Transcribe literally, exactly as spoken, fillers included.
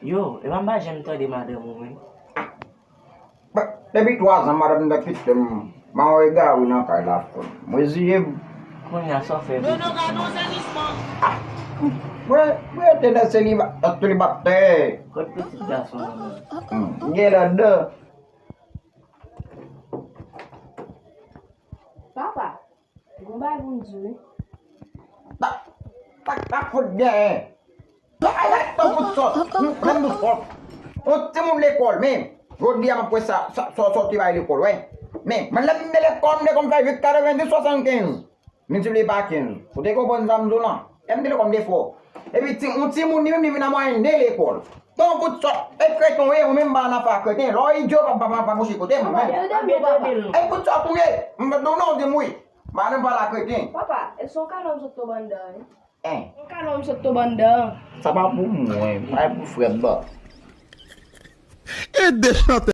Yo, epa m pa janm tande madanm ou menm. Depi twa zan madanm nan kite m, m al egare nan kay la fò. M reziye m. Kounye a sa w fè bebe? Mwen, mwen rete nan seliba, selibatè. Kot pitit gason an menm? Hmm, m gen ladan. Papa, gon bagay pou m di w wi. Tak, tak, tak fout genyen. Ay, ay, tan fout sòt. Pran m sòt. On timoun lekòl, men. Jodi a m ap wè sa, sa, sa, sa w te bay lekòl, wè. Men, mwen lè m te lekòl, m te konn fè uit, katrevenndis, swasannkenz. Miltipliye pa kenz. Ou te konprann sa m di w lan? Lè m te lekòl, m te fò. Epi, ti, on timoun li menm, li vin an mwayèn de lekòl. Tan fout sòt. E kreten w ye, ou menm pa nan afè kreten. Lè w idyo, pa, pa, pa, pa bouche kote m, men. E fout sòt ou ye. M pa non, non, di m wi. M pa nan pale a kreten. Papa, e se yon kalòm sot tonbe anndan wi. Hein. Yon kalòm sot tonbe anndan. Sa pa pou mwen, pa pou frè m, non. E de chante